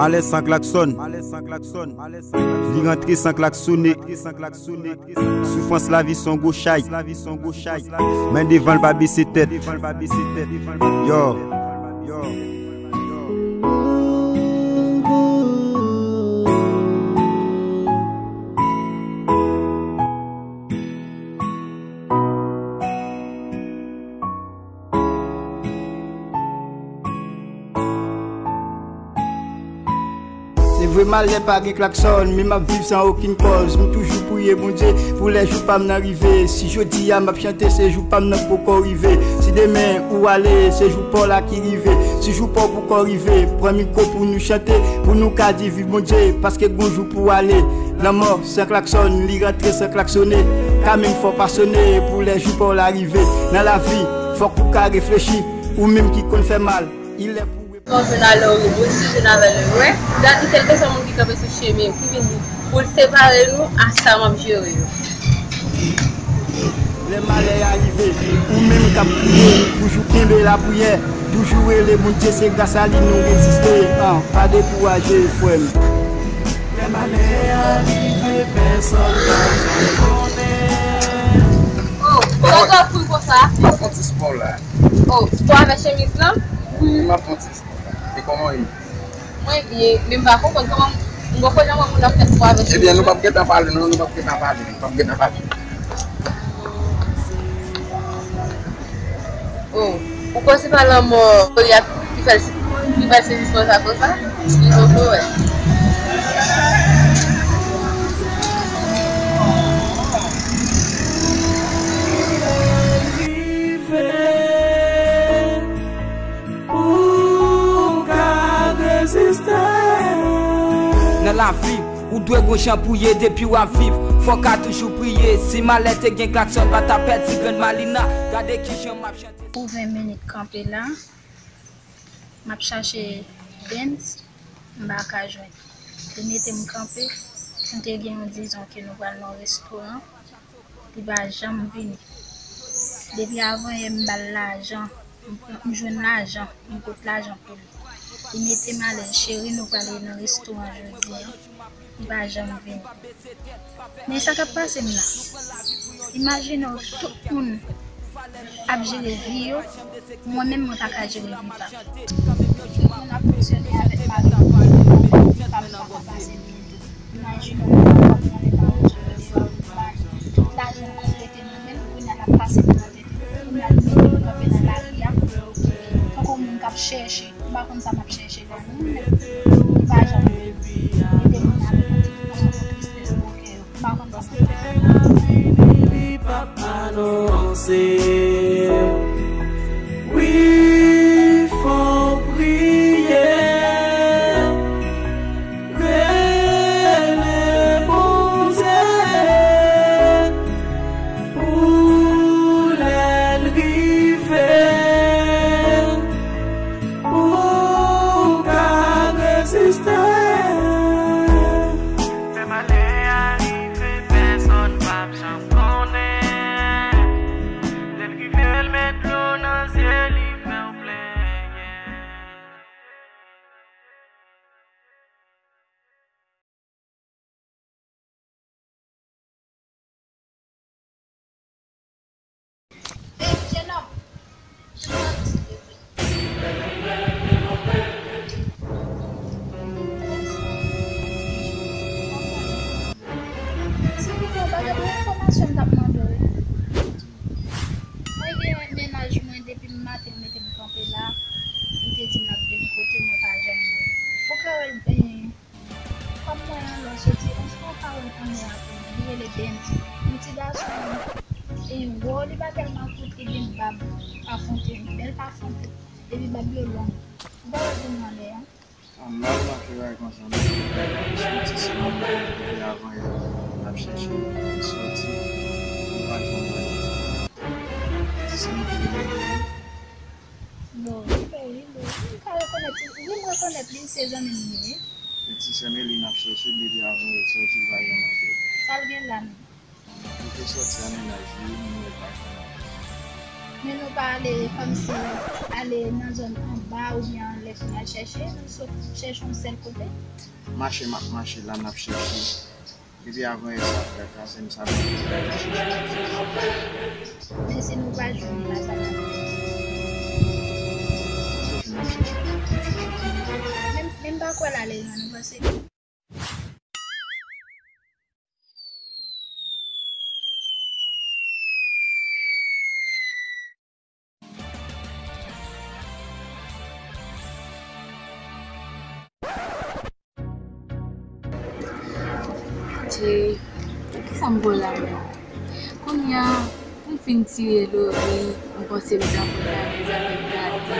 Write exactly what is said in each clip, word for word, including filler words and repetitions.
Malè san klaksòn. Li rantre san klaksone. Soufrans lavi s on gwo chay. Men devan l pa bese tèt. Yo. Se vre malè pa gen klaksòn, men m ap viv san okenn kòz. M toujou priye Bondye pou lè jou pa m nan rive. Si jodi a m ap chante, se jou pa m nan poko rive. Si demen ou ale, se jou pa w la ki rive. Si jou pa w poko rive, pran mikwo pou nou chante, pou nou ka di viv Bondye, paske gon jou pou ale. Lanmò san klaksòn, li rantre san klaksone. Ka menm fò pa sone, pou lè jou pa w la rive. Nan lavi, fòk ou ka reflechi, ou menm ki konn fè mal. Il est pour Quand je n'ai le rebond, si je n'avais le vrai, gade kèlkeswa moun ki kanpe sou chemen, ki vin di, pou l separe nou, a sa m ap jere yo. Lè malè a rive, ou menm k ap priye, toujou kenbe lapriyè, toujou rele Bondye, se gras a li nou reziste. An, pa dekouraje, frè m. Lè malè a rive, pèsòn pa janm konnen. Oh, ou pa ka kouri konsa? M ap fè yon ti spò la. Oh, spò avèk chemiz lan? Wi, m ap fè yon ti spò la. E kòman w ye? Mwen byen, men m pa konprann kòman m poko janm wè moun ap fè spò avèk chemiz lan. Ebyen, nou p ap gentan pale, non, nou p ap gentan pale, nou p ap gentan pale. Oh, ou kwè se pa lanmò Golyat ki fè l, ki fè l sezi konsa, konsa? Li poko wè. Pou w ka reziste. Nan lavi, ou dwe gon jan pou ye depi w ap viv. Fò w ka toujou priye. Si malè te gen klaksòn, pa ta pèdi grann Malina. Gade kijan m ap chante. Pou ven minit kanpe la, m ap chache Benz, m pa ka jwenn. Li mete m kanpe, nou te gen yon dizon ke nou pral nan yon restoran. Li pa janm vini. Depi avanyè m ba l lajan, m pran, m jwenn lajan, m pot lajan pou li. Li mete m alèz, cheri, nou prale nan restoran jodi a. Li pa janm vini. Men sa k ap pase m la. Imajine w, tout moun ap jere vi yo, mwen menm mwen pa ka jere vi pa m. Tout moun ap fonksyone avèk mari yo, pa m pa ka pase byen tou. Imajine w, mwen pa konnen pa yon jan pou defann, tout lajan konplete nan men l, kounye a l ap pase pou nan tete. Kounye a li mete m kanpe nan lari a, tankou moun k ap chèche, m pa konn sa m ap chèche la non, men li pa janm mete m nan yon ti fason pou tristès nan kè yo. M pa konn sa m ap fè. Li p ap anonse. Wi, fò w priye. Rele Bondye pou lè l rive, pou w ka reziste. Lè malè a rive, pèsòn p ap janm konnen. Lè l rive, l met dlo nan zye, li fè w plenyen. Ey, jenòm! Chita, silvouplè. Silvouplè, w pa gen yon enfòmasyon m t ap mande w. Mwen gen mennaj mwen depi maten, l mete m kanpe la. Li te di l ap vin kote mwen, pa janm wè l. Ou ka wè l, eh, kòm mwen an lè w soti, èske w ka wè l annè a pou mwen? Li rele Benz. Yon ti gason, eh, wo, li pa tèlman kout, li gen bab pa fonte, bèl pa fonte. Epi bab yo long. Ou pa wè l vin annè a? An mal mache bay konsa, non. Soti sou mwen, depi avanyè, l ap chèche soti, li pa janm wè. Ti sè m ki rele l. Non, li fè wi, men m ka rekonèt li, wi, m rekonèt li, se zanmi m li ye. E ti sè m li n ap chèche depi avanyè l soti, li pa janm antre. Sa l gen la menm? Li te soti a mennaj li, m wè l pa janm antre. Men nou pa ale kòmsi ale nan zòn anba oubyen anlè pou n al chèche, nou sot chèche yon sèl kote. Mache m ap mache la, n ap chèche. Depi avan yè sa ap trakaze m, sa fè m ap chèche, m ap chèche. Men si nou pa jwenn li la, sa n ap fè? Chèche, n ap chèche, n ap chèche. Men, men m pa kwè l ale lwen, nou panse? Cheri, kisa m pran la menm? Kounye a, pou m fin tire Lori, m panse m ta pran lamèz avèk Dadi.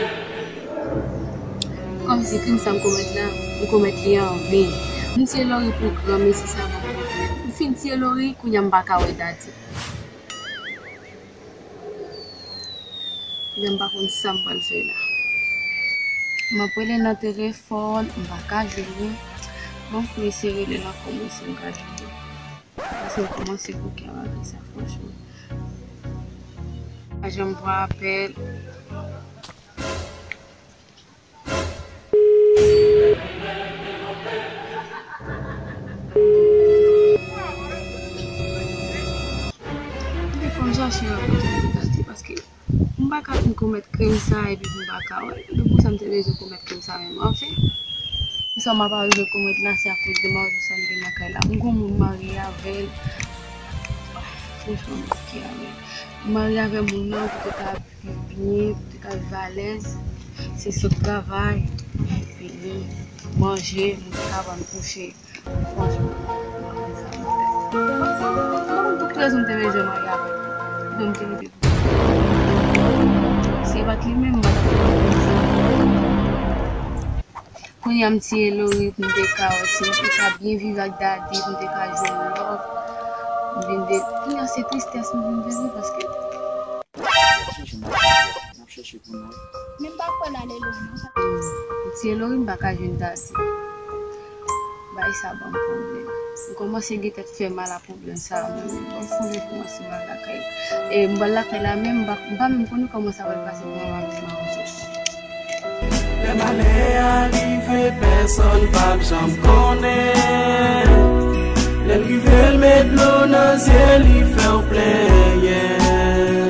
Kòmsi krim sa m komèt la, m komèt li an ven. M tiye Lori pou granmesi sa ban m pwoblèm. M fin tiye Lori, kounye a m pa ka wè Dadi. Kounye a m pa konn sa m pral fè la. M ap rele nan telefòn, m pa ka jwenn li. Bon, m eseye rele l ankò, m wè si m ka jwenn li. Paske m kòmanse bouke avèk sa, franchman. Pa janm pran apèl. Li fè m chache rapò pou m gade, paske m pa ka fin komèt krim sa epi pou m pa ka wè. Se pou sa m te bezwen komèt krim sa menm. Anfen, sa m ap arive komèt la, se akoz de mawozo sa m gen nan kay la. M gon moun marye avè l. Franchman, m bouke avè l. M marye avè moun nan pou te ka viv byen, pou te ka viv alèz. Se sot travay, vini, manje, moute kabann, kouche. Franchman, m pa konn sa m fè. M pa konn pou ki rezon m te bezwen marye avè l. Kidonk m te rete pou sa. Si se pa t li menm, m pa t ap fè sa. Kounye a m tiye Lori pou m te ka wè si m te ka byen viv ak Dadi, pou m te ka jwenn love. M vin de, kounye a se tristès m vin de wi paske. N ap chèche, n ap chèche, n ap chèche pou nou. Men m pa kwè l ale lwen non. M tiye Lori, m pa ka jwenn Dadi. Bagay sa ban m pwoblèm. M kòmanse gen tèt fè mal a pwoblèm sa a mwen menm. Bon, fò m kòmanse m al lakay. E m pral lakay la menm, m pa, m pa menm konnen kòman sa pral pase pou mwen menm. Lè malè a rive, pèsòn p ap janm konnen. Lè l rive, l met dlo nan zye, li fè w plenyen.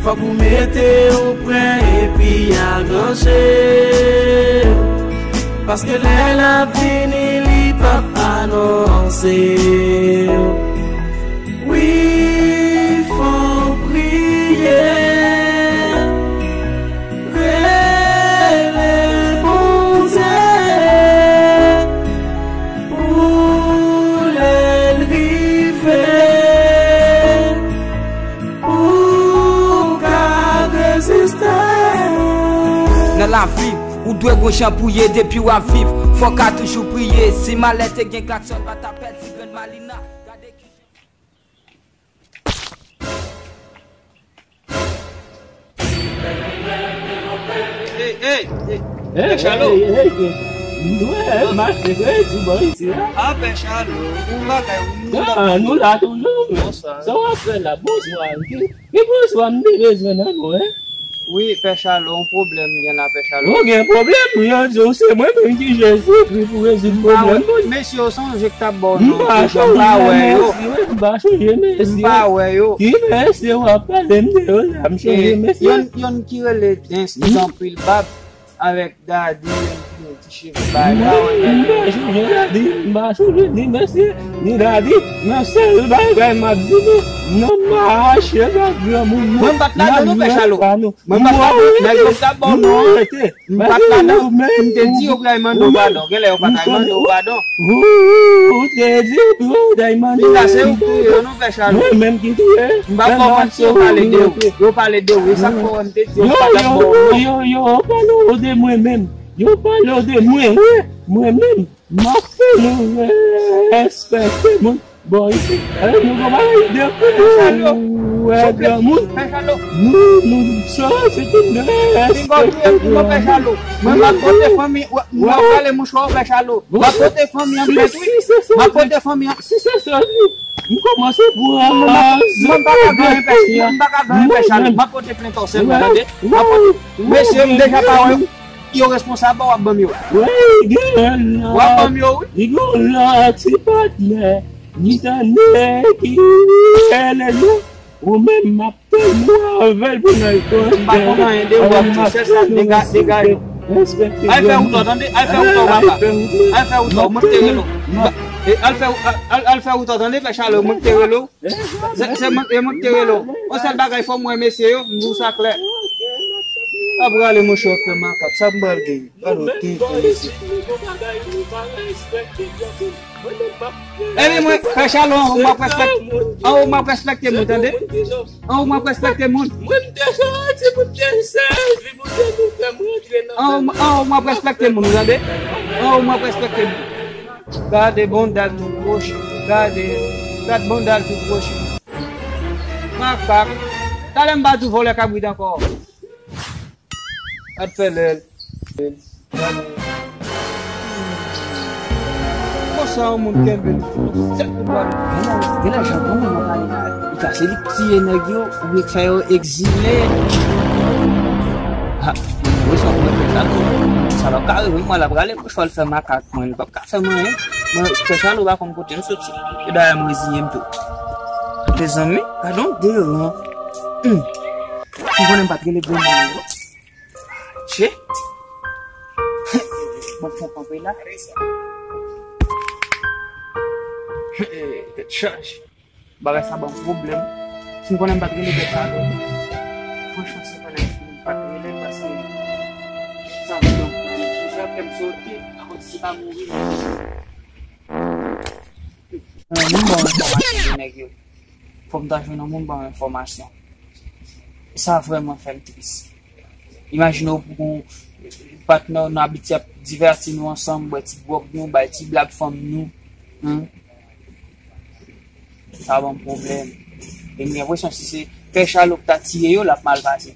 Fòk ou mete w prè epi aranje. Paske lè l ap vini, li p ap anonse. Wi, fò w priye, rele Bondye pou lè l rive, ou ka reziste. Nan lavi, ou dwe gon jan pou ye depi w ap viv. Fò w ka toujou priye. Si malè te gen klaksòn, pa ta pèdi grenn Malina. Gade ki Hey, hey, hey. Hey, Pè Chalo. Hey, hey, hey. M dwe mache kredi bò isi la. Ah, Pè Chalo, ou bagay, ou la. Ah, nou la toujou. Bonswa. Sa w ap fè la? Bonswa. Ki, ki bonswa m te bezwen nan nou, en? Wi, Pè Chalo, yon pwoblèm gen la, Pè Chalo. Ou gen pwoblèm? Wi, yo di w se mwen menm ki Jezikri pou rezoud pwoblèm moun. Mesye yo sonje k t ap ba w non, m pa chonje mesye, m pa chonje mesye. M pa wè yo. Ki mesye w ap pale m de yo la? M chonje mesye. Yonn, yonn ki rele Dens, ki gen anpil bab, avèk Dadi, yonn ki gen ti cheve bay la. M pa chonje Dadi, m pa chonje ni mesye, ni Dadi. Men sèl bagay m ap di nou, n ap mache avèk granmoun nou. Mwen m pa t ladan non, Pè Chalo. Mwen m pa t ladan, nèg yo t ap ba w non an. M pa t ladan, m te di yo pral mande w padon. Genlè yo pa t al mande w padon. Ou, ou, ou te di yo pral mande m padon. Pita se ou k touye yo non, Pè Chalo. Mwen menm ki touye. M pa konprann si yo pale de ou. Yo pale de ou. E sa k fè w wè m te di yo pa t ap ba w non. Yo, yo, yo pale w de mwen menm. Yo pale w de mwen, wi. Mwen menm, m ap fè nou respekte moun. Bon, isi, eh, nou gon bagay de pou nou. Wè, granmoun. Pè Chalo. Nou, nou, sa, se te nè. Pinga w touye, pinga w Pè Chalo. Mwen, m ap pote fanmi, w ap pale mouchwa w, Pè Chalo. M ap pote fanmi an plent, wi. M ap pote fanmi an. Si se sa, li, m kòmanse bwè. Mwen, m pa ka ganyen Pè, mwen, m pa ka ganyen Pè Chalo. M ap pote plent an sèlman, tande. M ap pote. Mesye, m deja pa wè yo. Yo responsab, w ap ban m yo. Wi, gen lòt. W ap ban m yo, wi. Li gen lòt ti patnè. Ni tande ki rele nou. Ou menm m ap tann ou avè l pou n al kontre. M pa konn anyen de ou, ap di sèl sa, dega-, degaje w. Al fè wout ou, tande? Al fè wout ou, papa. Al fè wout ou, mwen m te rele w. E al fè, al, al, al fè wout ou, tande, Pè Chalo, mwen m te rele w. Se, se mwen, e mwen k te rele w. Yon sèl bagay, fò m wè mesye yo, m di w sa klè. Ap rale monchè, fè makak, sa m pral genyen? Gade w tenten mesye. Epi mwen, Pè Chalo, anwo m ap respekte, anwo m ap respekte moun, tande? Anwo m ap respekte moun. Anwo, anwo m ap respekte moun, tande? Anwo m ap respekte moun. Gade bonda l tou kwochi. Gade, gad bonda l tou kwochi. Makak. Talè m pa di w vòlè kabrit ankò. Gad fè lè l. Gade. Konsa yon moun kenbe l. Sèt moun pa. Genlè, genlè jan granmoun nan pale la, li ka se li k tiye nèg yo, oubyen k fè yo egzile. Ha, wi, sa mwen fè sa tou. Sa pa ka rive, mwen la prale, mwen chwa l fè makak. Mwen, li p ap ka fè m anyen. Mwen, Pè Chalo pa konn kote m soti. E dayè, m reziye m tou. Mezanmi, gade yon deran. Hmm. M konnen m pa t rele granmoun yo. Che. Mwen fè kanpe la. Tèt chaje. Bagay sa ban m pwoblèm. Si m konnen m pa t rele Pè Chalo. Franchman, si m konnen m pa t rele l, paske sa m fè, m fè kè m soti, akonsi se pa mouri. Yon moun ban m enfòmasyon de nèg yo. Fò m ta jwenn yon moun ban m enfòmasyon. Sa vrèman fè m tris. Imajine w pou patnè w, nou abitye ap divèti nou ansanm, bwè ti gwòg nou, bay ti blag fanm nou. Hen? Sa ban m pwoblèm. E m gen enpresyon si se Pè Chalo k ta tiye yo, l ap mal pase.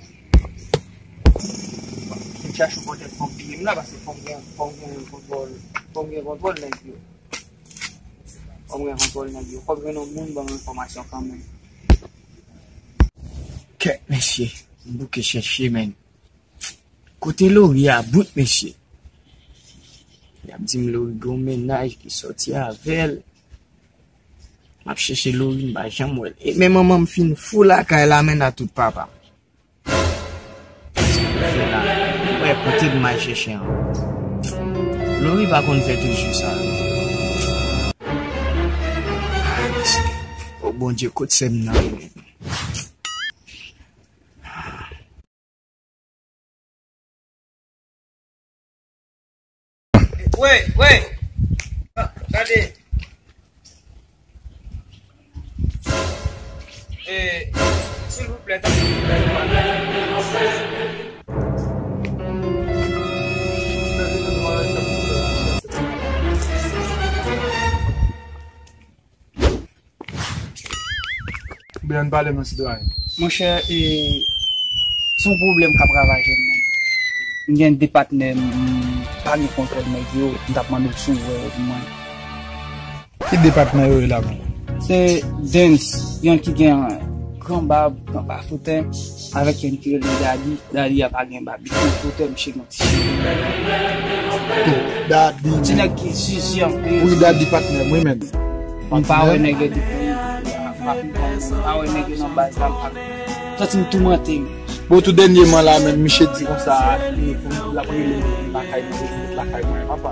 M chache yon kote pou m piye m la, paske fò m gen, fò m gen kontwòl, fò m gen kontwòl nèg yo. Fò m gen kontwòl nèg yo. Fò m jwenn yon moun ban m enfòmasyon kanmenm. Kèt mesye, m bouke chèche, menn. Kote Lori a bout, mesye? Y ap di m Lori gen yon mennaj ki sòti avè l. M ap chèche Lori, m pa janm wè l. E men manman m fin fou lakay la, menn a tout papa. Sa pou fè la. Wè, kote m al chèche an? Lori pa konn fè toujou sa. Ah, mesye. O Bondye, kot sè m nan ye menm? Wè, wè. Ah, gade. Eh, silvouplè, tanpri. Oubyen ann pale non sitwayen. Monchè, e, se yon pwoblèm k ap ravaje m nan. M gen de patnè, m, m pa gen kontwòl nèg yo, m t ap mande w si w wè yo pou mwen. Ki de patnè yo ye la menm? Se Dens, yonn ki gen gran bab, gran bafoutè, avèk yonn ki rele Dadi. Dadi a pa gen bab, li gen kote misye gen yon ti cheve. Dadi, ti nèg ki zizi anpil. Wi, Dadi patnè m wi, men. M pa wè nèg yo depi, m pa fin konn, m pa wè nèg yo nan baz la, m pa santi m toumante. Bon, tou dènyèman la, men, misye di konsa, li, l ap rele m lakay mwen, lakay mwen, papa.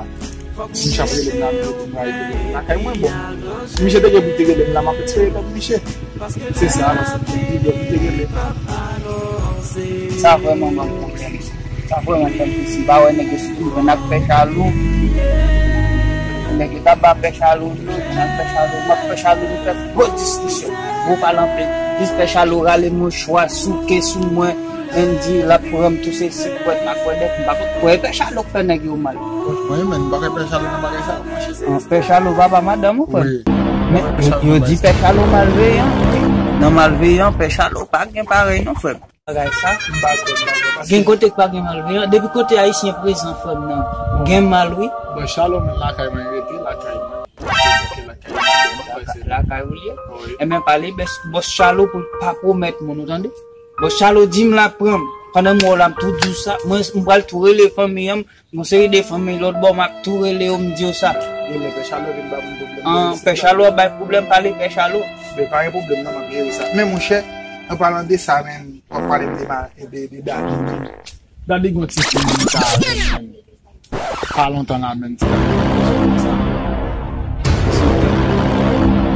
Si misye ap rele m la, m rele m lakay mwen, bon. Si misye te gen pou te rele m la, m ap espere tankou misye. Se sa, paske m te gen pou te rele m. Sa vrèman ban m pwoblèm. Sa vrèman fè m plis. M pa wè nèg yo sitou jwenn ak Pè Chalou. Nèg yo t ap ba Pè Chalou, yo jwenn ak Pè Chalou. M ak Pè Chalou, nou fè gwo diskisyon, gwo pale anpil. Jis Pè Chalou rale mouchwa, souke sou mwen. Ann di l ap pran m tou se si kwèt makwèdèt, m pa konn kwè Pè Chalo k fè nèg yo mal. Mwen menm, m pa kwè Pè Chalo nan bagay sa yo, monchè. An, Pè Chalo papa madanm ou, frè m? Wi. Men, yo di Pè Chalo malveyan. Nan malveyan, Pè Chalo pa gen parèy non, frè m. Bagay sa. M pa kwè, m pa kwè. Paske gen kote k pa gen malveyan. Depi kote Ayisyen prezan, frè m nan, gen mal, wi. Bon, Chalo, men lakay mwen rete, lakay mwen. Rete lakay mwen, mwen se lakay ou li ye. Wi. Ebyen, pale bès, bòs Chalo pou l pa pwomèt moun, ou tande? Bòs Chalo di m l ap pran m. Pandan m wè w la, m tou di w sa. Mwen, m pral tou rele fanmi an m. Gon seri de fanmi lòt bò, m ap tou rele yo, m di yo sa. Yo, men Pè Chalo vin ba moun pwoblèm. An, Pè Chalo ap bay pwoblèm, pale Pè Chalo. Men pa gen pwoblèm non, m ap jere sa. Men monchè, an palan de sa, men, w ap pale m de, ma- de, de Dadi. Dadi gon ti fi li ta avè l, men. Pa lontan la, men, ti Dadi te konn sa.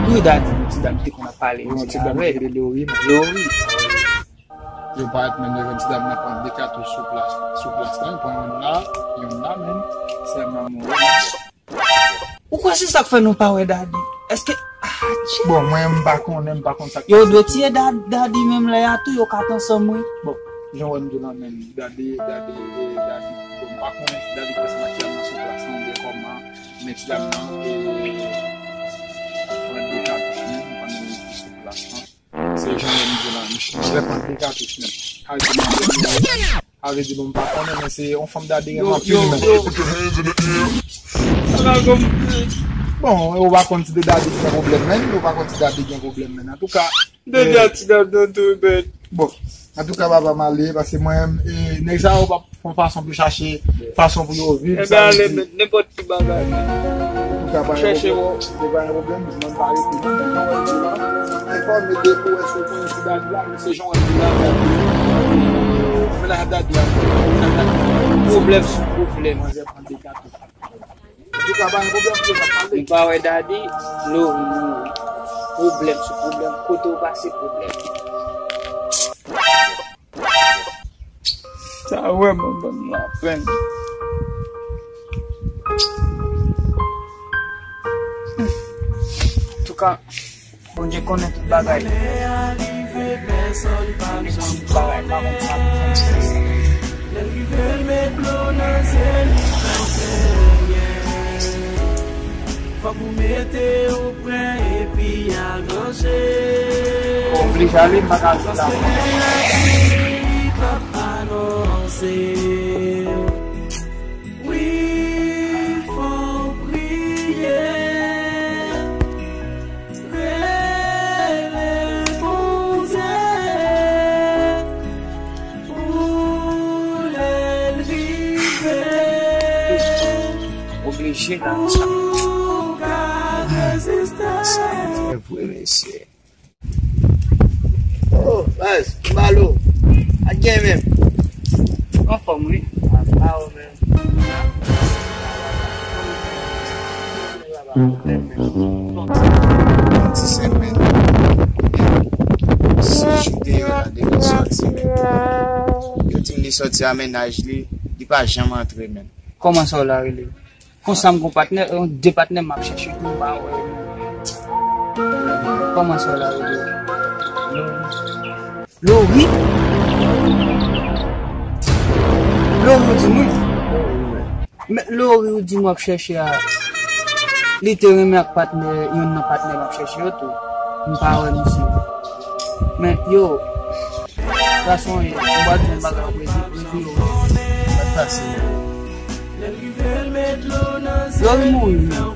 Wi, Dadi, ti Dadi te konn ap pale. Gon ti dam ki rele Lori, men. Lori. Yo parèt menm, yo jwenn ti dam nan pran de katouch sou plas, sou plas lan, yo pran youn la, youn la menm, sèlman mouri. Ou kwè se sa k fè nou pa wè Dadi? Èske, ah, tchè. Bon, mwen, m pa konnen, m pa konn sa k yo dwe tiye Da- Dadi menm lè a tou, yo ka t ansanm, wi. Bon, jan w wè m di w lan menm, Dadi, Dadi, e, Dadi, bon, m pa konnen si Dadi k ansanm aktyèlman sou plas lan oubyen kòman, men ti dam nan, e, pran de katouch menm, pandan li sou plas lan. Se jan lè m di la, misye pran de katouch menm. Sa vle di, m ap di, sa vle di, bon, m pa konnen, men se yon fanm Dadi renmen anpil, men. Bon, ou pa konn si de Dadi gen pwoblèm, men. Ou pa konn si Dadi gen pwoblèm, men. Antouka, de, e, de ti dam nan tou, men. Bon, antouka, papa m ale, paske mwen, e, nèg sa yo p ap fè yon fason pou chache fason pou yo viv, sa vle di. Nenpòt ti bagay, men. Ou ka pa gen pwoblèm. Ou pa gen pwoblèm, mwen pa rete. Enfòme de ou èske ou konnen si Dadi la, men se jan w ap di la, Dadi. Mennaj Dadi a, mennaj Dadi. Pwoblèm sou pwoblèm. Manzè pran de katouch. Ou ka pa gen pwoblèm, ou ka pale. Nou pa wè Dadi, Lori mouri. Pwoblèm sou pwoblèm, kote w pase pwoblèm. Sa vrèman ban m lapenn. Antouka, Bondye konnen tout bagay. Bondye konnen tout bagay, m pa konn sa pou fè. Lè l rive, l met dlo nan zye li. Fòk ou mete w prè epi aganje. Oblije ale, m pa ka ret la. Paske lè lavi p ap anonse. Wi, fò w priye. Rele Bondye. Pou lè l rive, oblije nan sa. Ou ka reziste. Sa vre, mesye. Oh, baz, Malo. A gen menm. Anfòm, wi. A pa ou menm. Yon ti senk menm. Si jou deyò la, depi l sòti menm. Yo di m li sòti a mennaj li, li pa janm antre menm. Kòman sa w la rele? Konsa m gon patnè, yon de patnè m ap chèche tou, m pa wè. Kòman sa w la rele? Lori? Lori ou di m wi. Men Lori ou di m w ap chèche a, li te renmen ak patnè, youn nan patnè m ap chèche yo tou. M pa wè misye. Men yo, gason ye, m pa di yon bagay w rezi, rezi yo. Sa k pase? Lori mouri menm.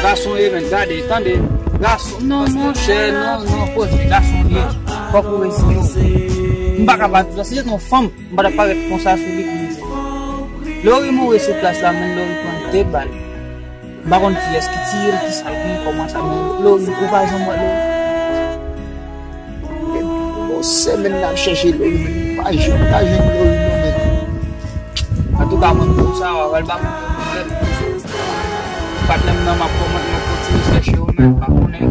Gason ye menm, gade, tande. Gason, non, monchè, non, non, kote gason ye. Fòk ou reziye w. M pa ka pa di sa, si se te yon fanm, m pa t ap parèt konsa sou li pou m di. Lori mouri sou plas la, men Lori pran de bal. M pa konn kiyès ki tiye l, ki sa l gen, kòman sa, men Lori, ou pa janm wè Lori. Depi yon semèn n ap chèche Lori, men nou pa janm ka jwenn Lori non, men. Antouka, mwen, m di w sa, w a pral ba m pwoblèm. Patnè m nan, m ap kòmante, m ap kontinye chèche w, men m pa konnen.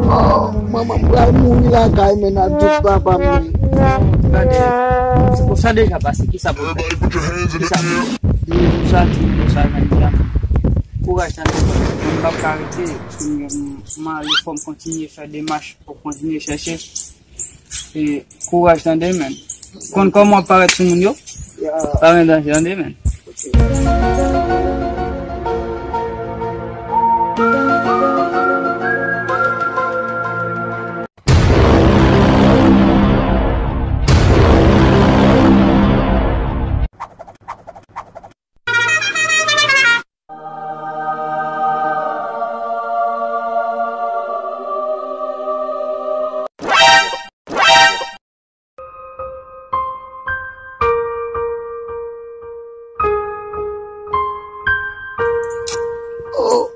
Oh, manman m pral mouri lakay, men nan dout papa m. Gade, se pou sa deja pase, kisa pou fè? Kisa pou fè? Depi jou sa, ti moun sa, jodi a. Kouraj, tande, m p ap ka rete, m, m ale, fò m kontinye fè demach, fò m kontinye chèche. E, kouraj, tande, men. Konn kòman w ap parèt sou moun yo? Pa gen danje, tande, men. Oh.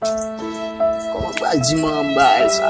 Kòman m pral di manman m bagay sa?